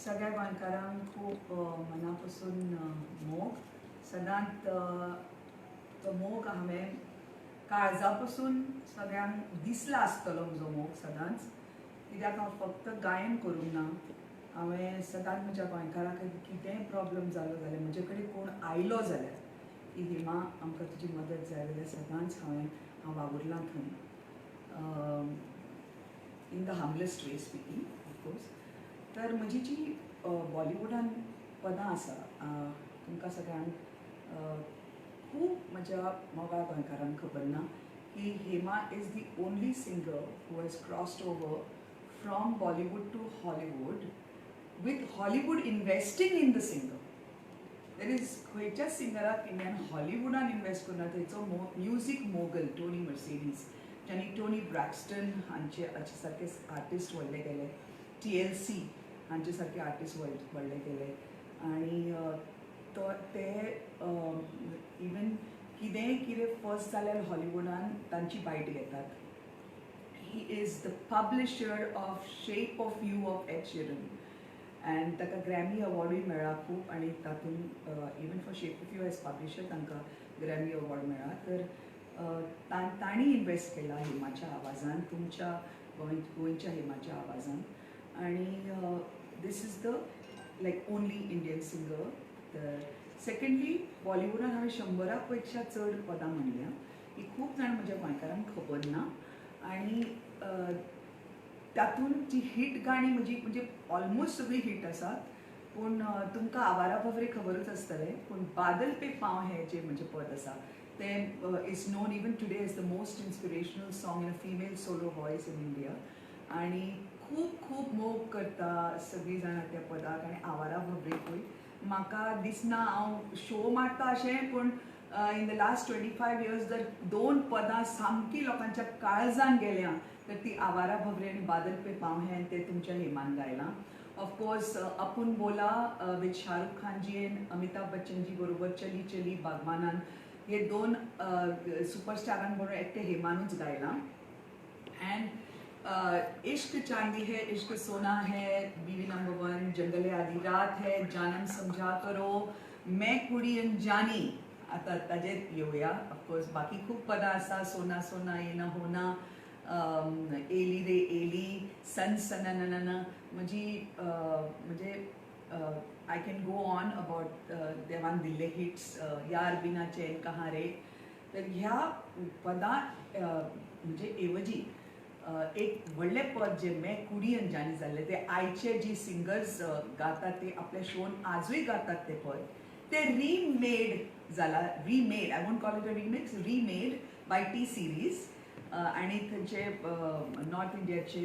सगळ्या गोंयकारांक खूब मना पसून मोग. सदांच तो मोग हांवें काळजा पसून सगळ्यांक दिसला आसतलो म्हजो मोग सदांच, कित्याक हांव फक्त गायन करूंक ना. हांवें सदांच म्हज्या गोंयकारां खातीर कितेंय प्रॉब्लम जालो जाल्यार, म्हजे कडेन कोण आयलो जाल्यार की "हेमा, आमकां तुजी मदत जाय" जाल्यार सदांच हांव वावुरलां थंय, in the humblest way speaking, of course. तर म्हजी जी बॉलिवूडान पदां आसा, तुमकां सगळ्यांक, खूब म्हज्या मोगाळ गोंयकारांक खबर ना की Hema is the only singer who has crossed over from Bollywood to Hollywood with Hollywood investing in the singer. There is खंयच्याच सिंगराक इंडियान हॉलिवूडान इन्वेस्ट करूना. थंयचो मो म्युजीक मोगल टोनी मर्सिडीज, ज्यांनी टोनी ब्रॅक्स्टन हांचे हाचे सारके आर्टिस्ट व्हडले केले, टीएलसी हांचे सारके आर्टिस्ट व्हडले केले आनी तो ते इवन कितेंय कितें फर्स्ट जाल्यार हॉलिवूडान तांची बायट घेतात. He is the publisher of Shape of You of Ed Sheeran and ताका ग्रॅमी अवॉर्डूय मेळ्ळा खूब आनी तातूंत even for Shape of You as publisher तांकां ग्रॅमी अवॉर्ड मेळ्ळा. तर तांणी इन्वेस्ट केला हेमाच्या आवाजान, तुमच्या गोंयच्या हेमाच्या आवाजान आणि this is the like only Indian singer. तर सेकंडली, बॉलिवूडान हांवें 100 पेक्षा चड पदां म्हणल्या, ही खूब जाण म्हज्या गोंयकारांक खबर ना. आणि तातूंत जी हिट गाणी म्हजी, म्हणजे ऑलमोस्ट सगळी हिट आसात, पूण तुमकां आवारा भोवरे खबरूच आसतलें, पूण बादल पे पाव हे जे म्हजें पद आसा तें is known even today as the most inspirational song in a female solo voice in India. आणि खूब खूब मोग करता सगळीं जाणां त्या पदाक. आनी आवारा भोवरेकूय म्हाका दिसना हांव शो मारता अशें, पूण in the last 25 years जर दोन पदां सामकी लोकांच्या काळजान गेल्या तर ती आवारा भोवरे आनी बादल पे पाव हे. ते तुमच्या हेमान गायलां. ऑफकोर्स अपुन बोला विथ शाहरुख खानजी अँड अमिताभ बच्चनजी बरोबर, चली चली बागबानान, हे दोन सुपरस्टारां बरोबर एकटे हेमानूच गायलां. एंड इश्क चांदी है इश्क सोना है, बीवी नंबर वन, जंगल आधी रात है, जानम समझा करो, मैं कुडी अनजानी. आता ताजेर येवया. ऑफकोर्स बाकी खूब पदां आसा, सोना सोना ये न होना, एली रे एली, सन सन न म्हजी म्हणजे I can go on about देवान दिल्ले हिट्स, यार बिना चैन कहाँ रे. तर ह्या पदां म्हणजे ऐवजी एक व्हडलें पद जे मैं कुडी अनजानी जाल्लें, ते आयचे जी सिंगर्स गातात, ते आपल्या शोन आजूय गातात ते पद. ते रिमेड जाला, remade, I won't call it a remix, remade by T Series आणि थंयचे नॉर्थ इंडियाचे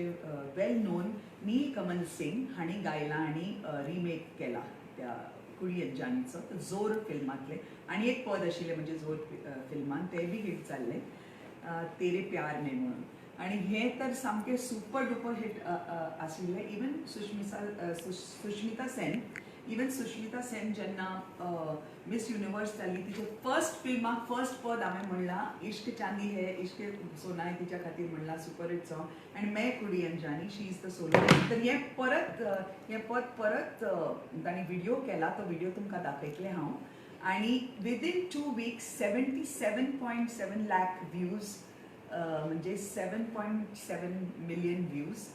वेल नोन नील कमल सिंग हांणी गायला आनी रिमेक केला त्या कुडी अनजानीचो. तो जोर फिल्मांतलें आनी एक पद आशिल्लें म्हणजे जोर फिल्मान, तें बी हिट जाल्लें, तेरे प्यार में म्हणून. आणि हे तर सामकें सुपर डुपर हिट आशिल्लें. इवन सुष्मिता सेन, इवन सुष्मिता सेन जेन्ना मिस युनिवर्स जाली, तिचे फर्स्ट फिल्माक फर्स्ट पद हांवें म्हणलां, इश्क चांदी है इश्क सोना है, तिच्या खातीर म्हणलां, सुपर हिट सॉंग. आनी मैं कुडी अनजानी, she is the solo. तर हें परत हें पद परत तांणी व्हिडिओ केला, तो व्हिडिओ तुमकां दाखयतलें हांव. आणि within 2 weeks 77.7 lakh views, म्हणजे 7.7 million views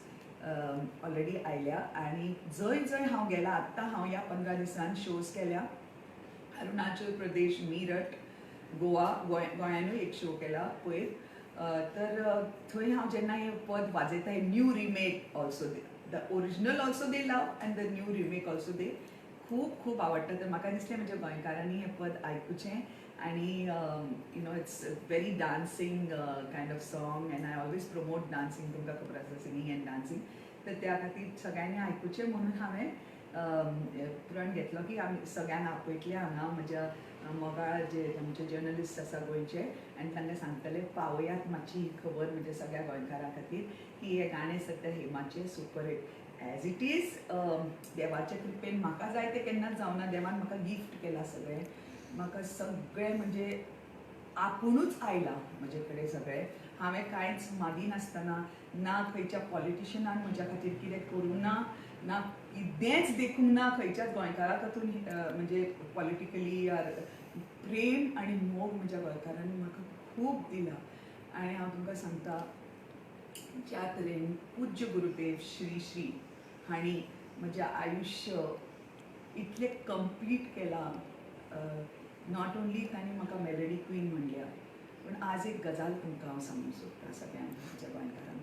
already आयल्या. आणि जंय जंय हांव गेला, आत्तां हांव ह्या 15 दिसान शोज केल्या, अरुणाचल प्रदेश, मिरट, गोवा, गोंयानूय एक शो केला पयर. तर थंय हांव जेन्ना हें पद वाजयता, हें new remake also, the original also they love and the new remake also they खूब खूब आवडटा. तर म्हाका दिसलें म्हज्या गोंयकारांनी हें पद आयकुचें. आनी it's very dancing kind of song and I always promote dancing, तुमकां खबर आसा, सिंगींग अँड डान्सींग. तर त्या खातीर सगळ्यांनी आयकुचें म्हणून हांवें प्रण घेतलो की आमी सगळ्यांक आपयतले हांगा, म्हज्या मोगाळ जे आमचे जर्नलिस्ट आसा गोंयचे, आनी तांकां सांगतले, पावयात मातशी ही खबर म्हणजे सगळ्या गोंयकारां खातीर की हें गाणें सद्या हेमाचें super hit. As it is, देवाच्या कृपेन म्हाका जाय तें केन्नाच जावना. देवान म्हाका गिफ्ट केलां सगळें, म्हाका सगळें म्हणजे आपुणूच आयलां म्हजे कडेन सगळें. हांवें कांयच मागिनासतना, ना खंयच्या पॉलिटिशनान म्हज्या खातीर कितें करूं ना. ना कितेंच देखूंक ना खंयच्याच गोंयकाराक तातूंत म्हणजे पॉलिटिकली आर प्रेम आनी मोग म्हज्या गोंयकारांनी म्हाका खूब दिला. आनी हांव तुमकां सांगता, ज्या तरेन पूज्य गुरुदेव श्री श्री हांणी म्हजें आयुश्य इतलें कंप्लीट केलां, not only तांणी म्हाका मेलडी क्वीन म्हणल्या, पूण आज एक गजाल तुमकां हांव सांगूंक सोदता सगळ्यांक म्हज्या गोंयकारांक.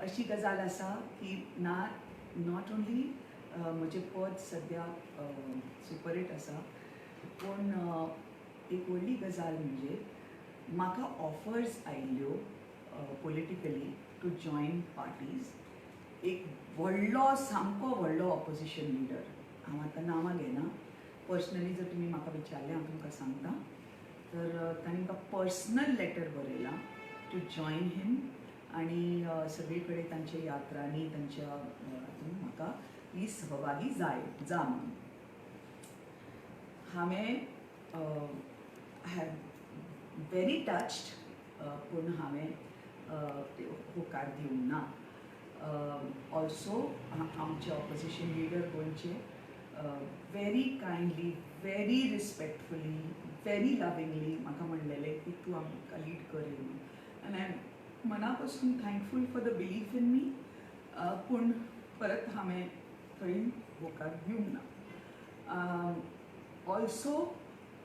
अशी गजाल आसा की ना not only म्हजें पद सद्या सुपरहीट आसा, पूण एक व्हडली गजाल म्हणजे म्हाका ऑफर्स आयिल्ल्यो पॉलिटिकली टू जॉयन पार्टीज. एक व्हडलो, सामको व्हडलो ऑपोजिशन लिडर, हांव आतां नांवां घेना, पर्सनली जर तुमी म्हाका विचारलें हांव तुमकां सांगता, तर तांणी म्हाका पर्सनल लेटर बरयलां टू जॉयन हिम आनी सगळे कडेन तांच्या यात्रांनी तांच्या हातून म्हाका प्लीज सहभागी जाय जा म्हणून. हांवें I am very touched, पूण हांवें होकार दिवंक ना. ऑल्सो आमचे ऑपोजिशन लिडर गोंयचे very kindly, very respectfully, very lovingly म्हाका म्हणलेलें की तूं आमकां लीड कर म्हणून, आनी I am मना पासून thankful for the belief in me, पूण परत हांवें थंय होकार दिवंक ना. ऑल्सो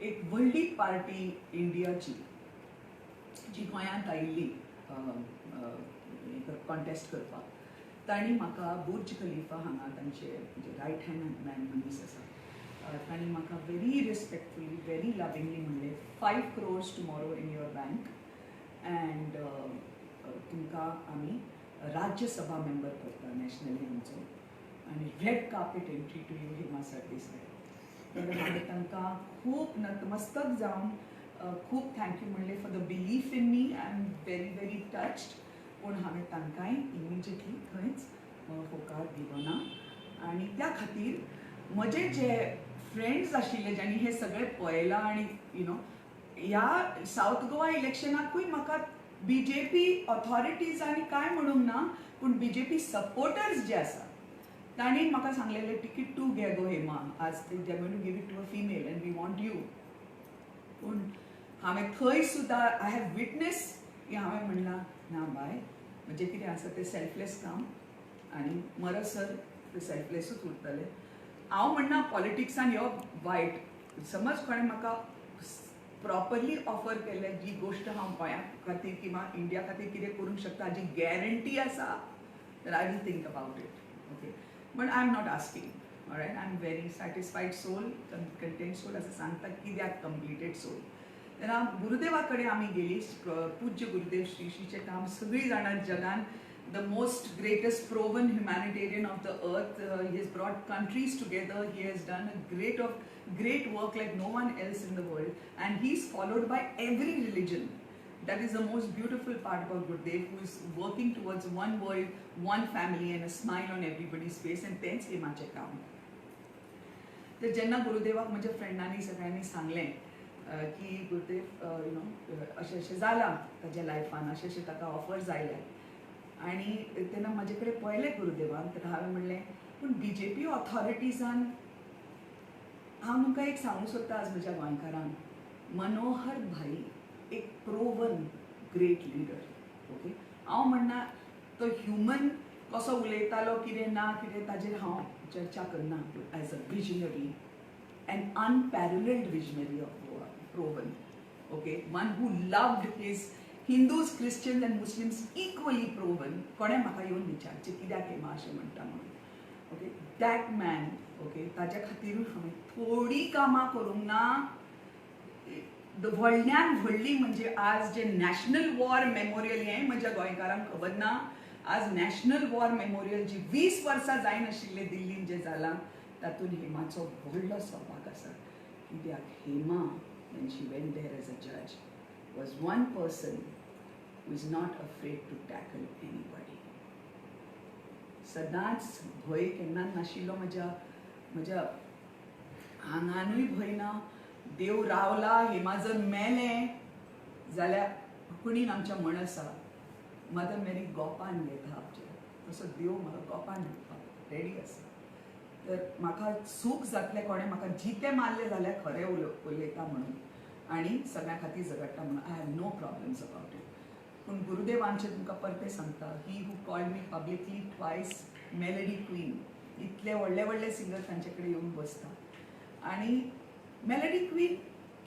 एक व्हडली पार्टी इंडियाची जी गोंयांत आयिल्ली कॉन्टेस्ट करपाक, तांणी म्हाका बुर्ज खलिफा हांगा तांचे जे रायट हँड मॅन मनीस आसा, तांणी म्हाका व्हेरी रिस्पेक्टफुली, व्हेरी लविंगली म्हणलें, 5 crores tomorrow in your bank and तुमकां आमी राज्यसभा मेंबर करता नॅशनली आमचो आनी red carpet entry to you, Hema Sardesai. तर हांवें तांकां खूब नतमस्तक जावन खूब thank you म्हणलें for the belief in me. I am very very touched, पूण हांवें तांकांय इमिजिएटली थंयच होकार दिलो ना. आनी त्या खातीर म्हजे जे फ्रेंड्स आशिल्ले ज्यांनी हें सगळें पळयलां आनी you know ह्या सावथ गोवा इलेक्शनाकूय म्हाका बीजेपी ऑथॉरिटीजांनी कांय म्हणूंक ना, पूण बीजेपी सपोर्टर्स जे आसा तांणी म्हाका सांगलेलें, तिकीट तूं घे गो हेमा, आज they going to give it to a female and we want you. पूण हांवें थंय सुद्दां I have witness की हांवें म्हणलां, ना बाय, म्हजें कितें आसा तें सेल्फलेस काम आनी मरसर तें सेल्फलेसूच उरतलें. हांव म्हणना पॉलिटिक्सान येवप वायट. समज कोणें म्हाका प्रॉपरली ऑफर केल्लें, जी गोश्ट हांव गोंया खातीर किंवा इंडिया खातीर कितें करूंक शकता हाजी गॅरंटी आसा, तर I will think about it, okay? But I am not asking, right? I am very satisfied soul, content soul. असं सांगता कित्याक कंप्लिटेड सोल. तेन्ना गुरुदेवा कडेन आमी गेली. पूज्य गुरुदेव श्री श्रीचें काम सगळीं जाणां जगान, the most greatest proven humanitarian of the earth. He has brought countries together. He has done a great of great work like no one else in the world, and he's followed by every religion. That is the most beautiful part about Gurudev, who is working towards one world, one family, and a smile on everybody's face. And तेंच हेमाचें काम. तर जेन्ना गुरुदेवाक म्हज्या फ्रेंडांनी सगळ्यांनी सांगलें की Gurudev, you know अशें अशें जालां ताज्या लायफान, अशें अशें ताका ऑफर्स आयल्या, आनी तेन्ना म्हजे कडेन पळयलें गुरुदेवान. तर हांवें म्हणलें, पूण बीजेपी ऑथॉरिटीजान, हांव तुमकां एक सांगूंक सोदता आज म्हज्या गोंयकारांक, मनोहर भाई एक प्रोवन ग्रेट लिडर, ओके? हांव म्हणना तो ह्युमन कसो उलयतालो, कितें ना कितें, ताजेर हांव चर्चा करना. As a visionary, an unparalleled visionary of Goa, proven. Okay, one who loved his Hindus, Christians and Muslims equally, proven. कोणें म्हाका येवन विचारचें कित्याक हेमा अशें म्हणटा म्हणून, ओके? That man, okay, ताज्या खातीरूय हांवें थोडीं कामां करूंक ना. व्हडल्यान व्हडली म्हणजे आज जे नॅशनल वॉर मेमोरियल, हें म्हज्या गोंयकारांक खबर ना, आज नॅशनल वॉर मेमोरियल जी 20 वर्सां जायनाशिल्लें दिल्लीन जें जालां, तातूंत हेमाचो व्हडलो सहभाग आसा. कित्याक Hema, when she went there as a judge, was one person who is not afraid to tackle anybody. सदांच भंय केन्ना नाशिल्लो. म्हज्या म्हज्या आंगानूय भंय ना. देव रावला, हेमा जर मेलें जाल्यार कोंकणीन आमच्या म्हण आसा, मदर मेरी गोपान घेता आमच्या, तसो देव म्हाका गोपान घेता. रेडी आसा. तर म्हाका सूख जातलें कोणें म्हाका जितें मारलें जाल्यार खरें उलयता म्हणून आनी सगळ्यां खातीर झगडटा म्हणून. I have no problems about it. पूण गुरुदेवांचें तुमकां परतें सांगता, he who called me publicly twice melody queen, इतले व्हडले व्हडले सिंगर तांचे कडेन येवन बसता. आनी मेलडी क्वीन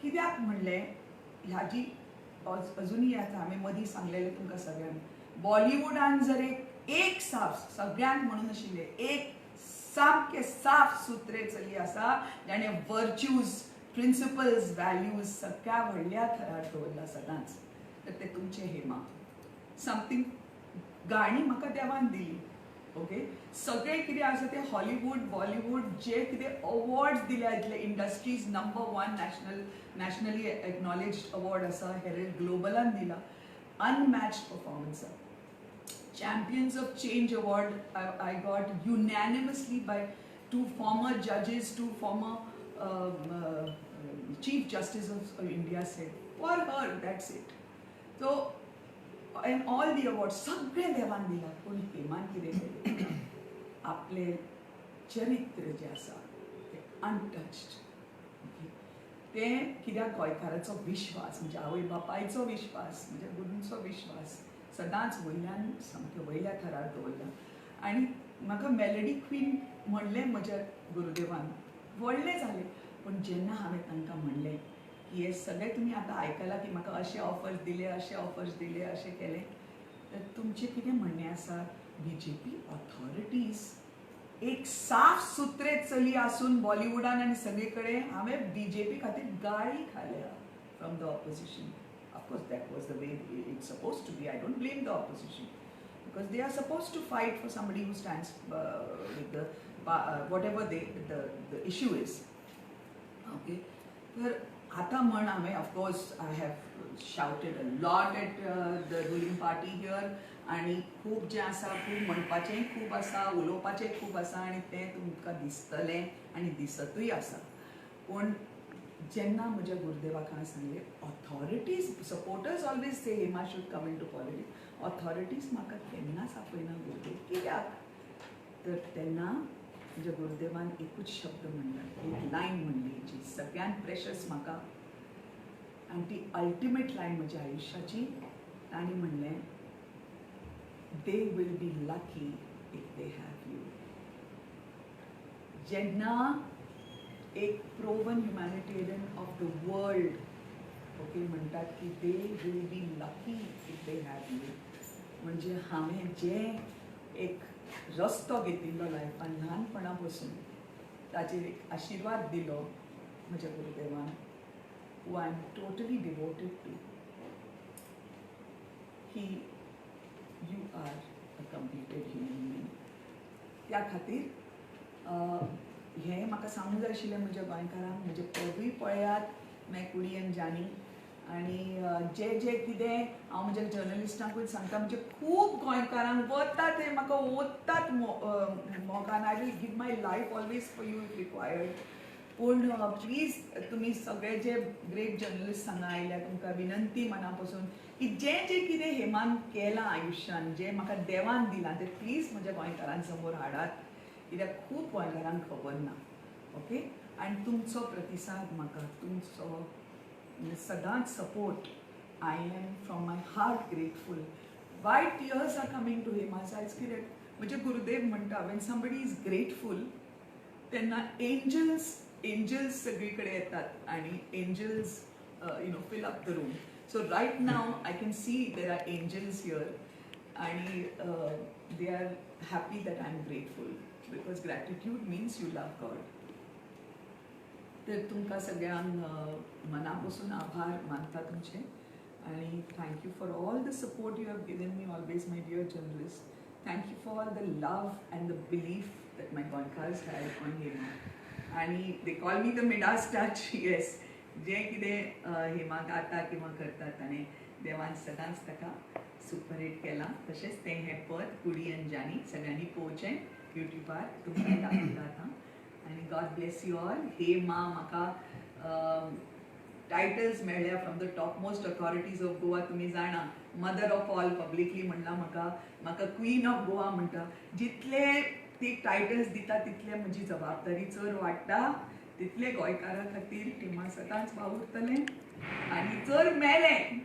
कित्याक म्हणलें ह्याजी अजुनूय आतां हांवें मदीं सांगलेलें तुमकां सगळ्यांक, बॉलिवूडान जर एक एक साफ सगळ्यांक म्हणून आशिल्लें एक सामकें साफ सुत्रे चली आसा जाणें वर्च्यूज, प्रिंसिपल्स, व्हॅल्यूज सगळ्या व्हडल्या थरार दवरला सदांच, तर ते तुमचें हेमा. समथींग गाणी म्हाका देवान दिली, ओके. सगळें कितें आसा तें हॉलिवूड, बॉलिवूड जे कितें अवॉर्ड्स दिल्या इतले industries number one nationally acknowledged award आसा, हेरल्ड ग्लोबलान दिला, unmatched performance. Champions of Change Award I got unanimously by two former judges, two former Chief Justice of India said, for her, that's it. So, and all the awards, सगळें देवान दिला. पूण हेमान कितें केलें, आपलें चरित्र जें आसा तें अनटच्ड, ओके. तें कित्याक गोंयकाराचो विश्वास, म्हणजे आवय बापायचो विश्वास, म्हणजे गुरूंचो विश्वास सदांच वयल्यान सामकें वयल्या थरार दवरला. आनी म्हाका मेलडी क्वीन म्हणलें म्हज्या गुरुदेवान, व्हडलें जालें. पूण जेन्ना हांवें तांकां म्हणलें की हे सगळें तुमी आतां आयकलां की म्हाका अशे ऑफर्स दिले, अशे ऑफर्स दिले, अशें केलें, तर तुमचें कितें म्हणणें आसा? बीजेपी ऑथॉरिटीज एक साफ सुत्रे चली आसून बॉलिवूडान आनी सगळे कडेन हांवें बीजेपी खातीर गाळी खाल्या from the opposition. Of course, that was the way it's supposed to be. I don't blame the opposition because they are supposed to fight for somebody who stands with the whatever the issue is. Okay, तर आता म्हण हांवें, of course I have shouted a lot at the ruling party here आनी खूब जें आसा, खूब म्हणपाचें खूब आसा, उलोवपाचें खूब आसा आनी तें तुमकां दिसतलें आनी दिसतूय आसा. पूण जेन्ना म्हज्या गुरुदेवाक हांवें सांगलें, authorities, supporters always say Hema should come into politics, authorities म्हाका केन्नाच आपयना गुरुदेव, कित्याक? तर तेन्ना म्हज्या गुरुदेवान एकूच शब्द म्हणला, एक लायन म्हणली जी सगळ्यांत प्रेशस म्हाका आनी ती अल्टिमेट लायन म्हज्या आयुश्याची. तांणी म्हणलें, "They will be lucky if they have you." जेन्ना एक proven humanitarian of the world, okay, म्हणटात की they will be lucky if they have you, म्हणजे हांवें जें एक रस्तो घेतिल्लो लायफान ल्हानपणा पसून, ताचेर एक आशिर्वाद दिलो म्हज्या गुरुदेवान, who I am totally devoted to, he you are a completed human being. त्या खातीर हें म्हाका सांगूंक जाय आशिल्लें म्हज्या गोंयकारांक, म्हजे पदूय पळयात, मैं कुडी अनजानी. आनी जे जे कितें हांव म्हज्या जर्नलिस्टांकूय सांगता, म्हणजे खूब गोंयकारांक वता ते म्हाका ओत्तात मोगान. I will give my life always for you if required. पूण प्लीज तुमी सगळे जे ग्रेट जर्नलिस्ट हांगा आयल्या, तुमकां विनंती मना पसून की जें जें कितें हेमान केलां आयुश्यान, जें म्हाका देवान दिलां, तें प्लीज म्हज्या गोंयकारां समोर हाडात, कित्याक खूब गोंयकारांक खबर ना, ओके. आनी तुमचो प्रतिसाद म्हाका, तुमचो सदांच support, I am from my heart grateful. Why tears are coming to Hema's eyes? कित्याक म्हजे गुरुदेव म्हणटा, when somebody is grateful तेन्ना एंजल्स, एंजल्स सगळी कडेन येतात आणि angels fill up the room. So right now I can see there are angels here आणि they are happy that I am grateful, because gratitude means you love God. तर तुमकां सगळ्यांक मना पसून आभार मानता तुमचे आणि thank you for all the support you have given me always, my dear journalist. Thank you for all the love and the belief that my Goenkars have on Hema. आणि they call me the Midas touch, yes. जें कितें हेमा गाता किंवा करता, ताणें देवान सदांच ताका सुपरहिट केलां. तशेंच तें हें पद कुडी अनजानी सगळ्यांनी पळोवचें युट्युबार, तुमकां दाखयता आतां. आनी God bless you all. Hema म्हाका टायटल्स मेळ्ळ्या from the top most authorities of Goa. तुमी जाणा, मदर ऑफ ऑल पब्लिकली म्हणलां म्हाका, म्हाका क्वीन ऑफ गोवा म्हणटा. जितले ती टायटल्स दिता तितले म्हजी जबाबदारी चड वाडटा, तितले गोंयकारां खातीर टिमा सदांच वावुरतलें. आनी जर मेलें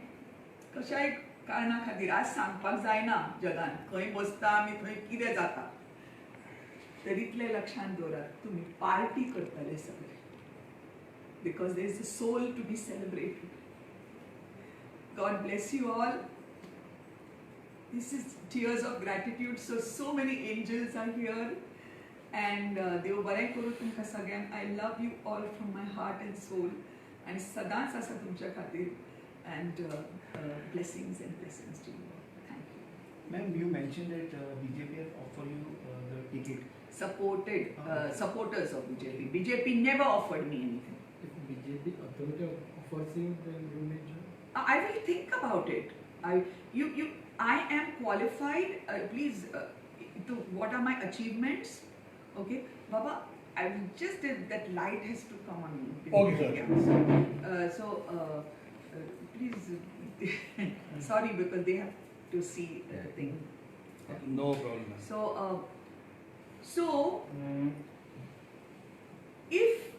कशाय कारणा खातीर, आज सांगपाक जायना जगान खंय बसता आमी, थंय कितें जाता, तर इतलें लक्षांत दवरात, तुमी पार्टी करतले सगळे, because there is a soul to be celebrated. God bless you all. This is tears of gratitude. So, so many angels are here. And देव बरें करूं तुमकां सगळ्यांक. I love you all from my heart and soul. आनी सदांच आसा तुमच्या खातीर. And blessings and blessings to you all. Thank you. Ma'am, you mentioned that BJP has offered you the ticket. Supported, Ah. supporters of BJP. BJP never offered me anything. If BJP authority offers you, then you may join. I will think about it. I am qualified. Please, to what are my achievements? Okay, Baba, I will just that light has to come on me. Okay, sir. Yeah, so, please, sorry, because they have to see the thing. No problem, ma'am. So if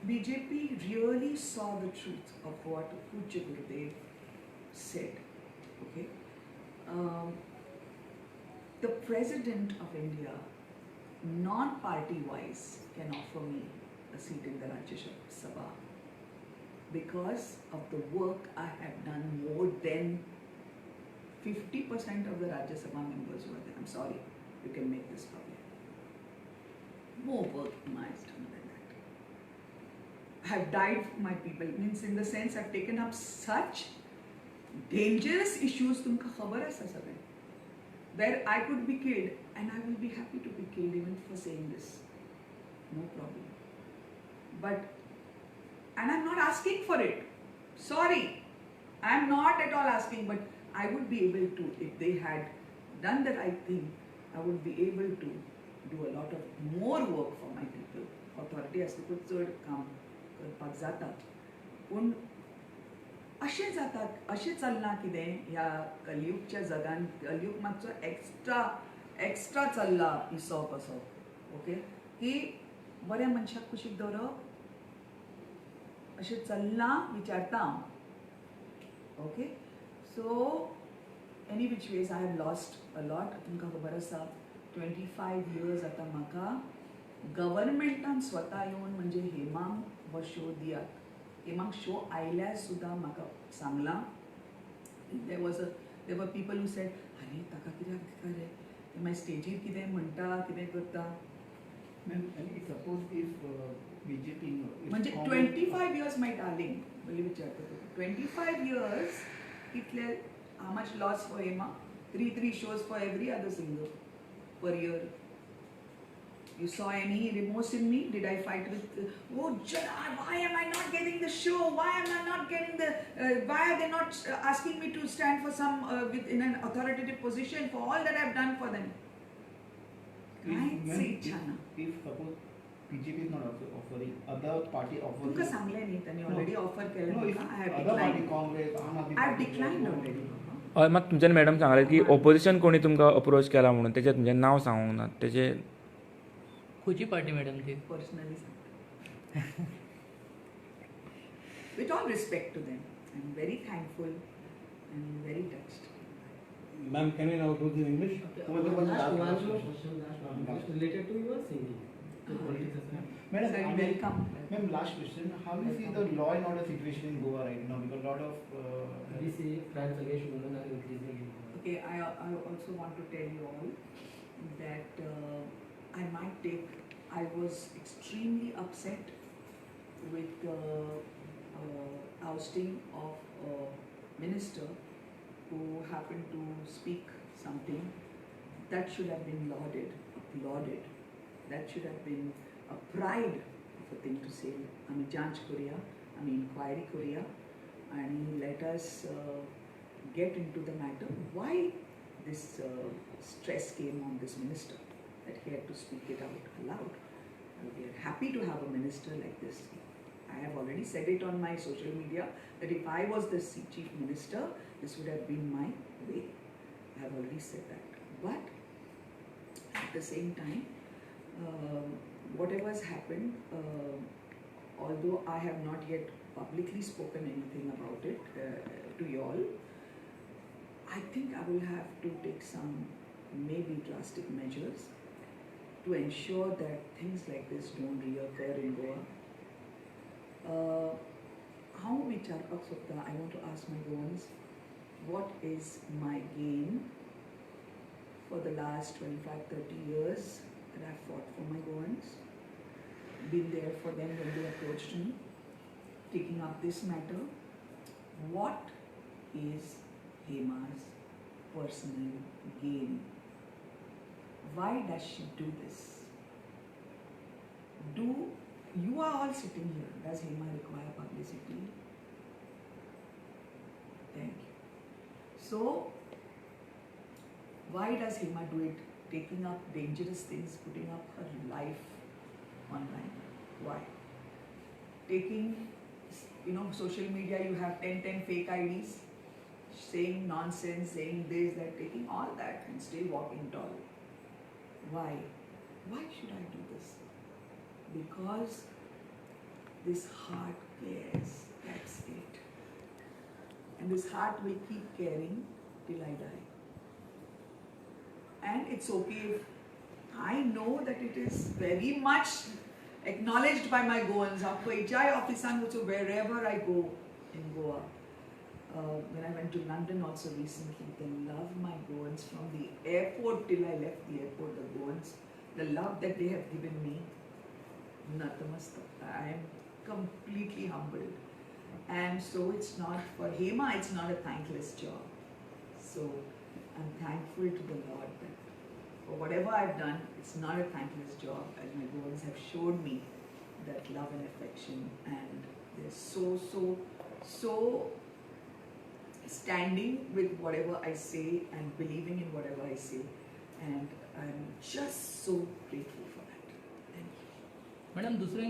BJP really saw the truth of what Pujya Gurudev said, okay, the President of India, non-party wise, can offer me a seat in the Rajya Sabha because of the work I have done. More than 50% of the Rajya Sabha members were there. I'm sorry, you can make this public. More work Hema has done than that. I have died for my people, means in the sense I've taken up such dangerous issues, तुमकां खबर आसा सगळें, where I could be killed, and I will be happy to be killed even for saying this. No problem. But, and I'm not asking for it. Sorry, I'm not at all asking, but I would be able to, if they had done the right thing, I would be able to do a lot of more work for my people. Authority आसतकूच चड काम करपाक जाता, पूण अशें जाता, अशें चल्लां कितें ह्या कलयुगच्या जगान. कलयुग मातसो एक्स्ट्रा एक्स्ट्रा चल्ला पिसो कसो, ओके, की बऱ्या मनशाक कुशीक दवरप अशें चल्लां विचारता हांव. Okay, so any which ways, I have lost a lot. तुमकां खबर आसा, 25 इयर्स आतां म्हाका गव्हर्मेंटान स्वता येवन, म्हणजे हेमांक हो शो दियात, हेमाक शो आयल्यार सुद्दां म्हाका सांगलां, there were people who said, "अरे, ताका कित्याक दिता रे ते? मागीर स्टेजीर कितें म्हणटा, कितें करता." Ma'am, and if suppose if BJP, if म्हणजे Congress- 25 years, my darling, पयलीं विचारता तुका, 25 इयर्स कितले? How much loss for Hema? Three three shows for every other singer per year. You saw any remorse in me? Did I fight with, "Oh, Jana, why am I not getting the show? Why am I not getting the, why are they not asking me to stand for some, with, in an authoritative position for all that I've done for them?" If, कांयच ma'am, इच्छा ना. If suppose BJP is not also offering, other party offers. तुमकां सांगलें न्ही, तांणी already offer केलें No, if म्हाका. I have other party, declined. Congress, Aam Aadmi I have Party, declined or- already. हय, मात तुमच्यान मॅडम सांगलें की ओपोजिशन कोणी तुमकां अप्रोच केला म्हणून, तेजें तुमचें नांव सांगूंक ना तेजें. खंयची पार्टी मॅडम ती? पर्सनली सांगता. With all respect to them, I am very thankful and very touched. Ma'am, can we now do this in English? Well, there was Last last one more question. Question, last one Last. question related to your singing. The politics aside. Madam, Sir, I mean, welcome. Ma'am, last question. How do you see the law and order situation in Goa right now? Because a lot of We see crimes against women are increasing in Goa. Okay, I also want to tell you all that I might take, I was extremely upset with the ousting of a minister who happened to speak something that should have been lauded, applauded. That should have been a pride of a thing to say. आमी जांच करुया, आमी enquiry करुया आनी let us get into the matter why this stress came on this minister that he had to speak it out aloud. We are happy to have a minister like this. I have already said it on my social media that if I was the chief minister, this would have been my way. I have already said that. But At the same time, whatever has happened, although I have not yet publicly spoken anything about it to you all, I think I will have to take some maybe drastic measures to ensure that things like this don't reoccur in Goa. हांव विचारपाक सोदता, I want to ask my Goans, what is my gain for the last 25-30 years that I've fought for my Goans, been there for them when they approached me, taking up this matter? What is Hema's personal gain? Why does she do this? Do you are all sitting here, does Hema require publicity? Thank you. So, why does Hema do it? Taking up dangerous things, putting up her life online. Why? Taking, social media, you have 10 fake IDs, saying nonsense, saying this, that, taking all that and still walking tall. Why? Why should I do this? Because this heart cares, that's it. And this heart will keep caring till I die. And it's okay if I know that it is very much acknowledged by my Goans. खंयच्याय ऑफिसान वचूं, wherever I go in Goa. When I went to London also recently, the love my Goans from the airport till I left the airport, the Goans, the love that they have given me, Namaste. I am completely humbled. And so it's not, for Hema, it's not a thankless job. So I'm thankful to the Lord that for whatever I've done, it's not a thankless job, as my Goans have showed me that love and affection, and they're so, so, so standing with whatever I say and believing in whatever I say, and I'm just so grateful for that. Thank you. Madam, दुसरें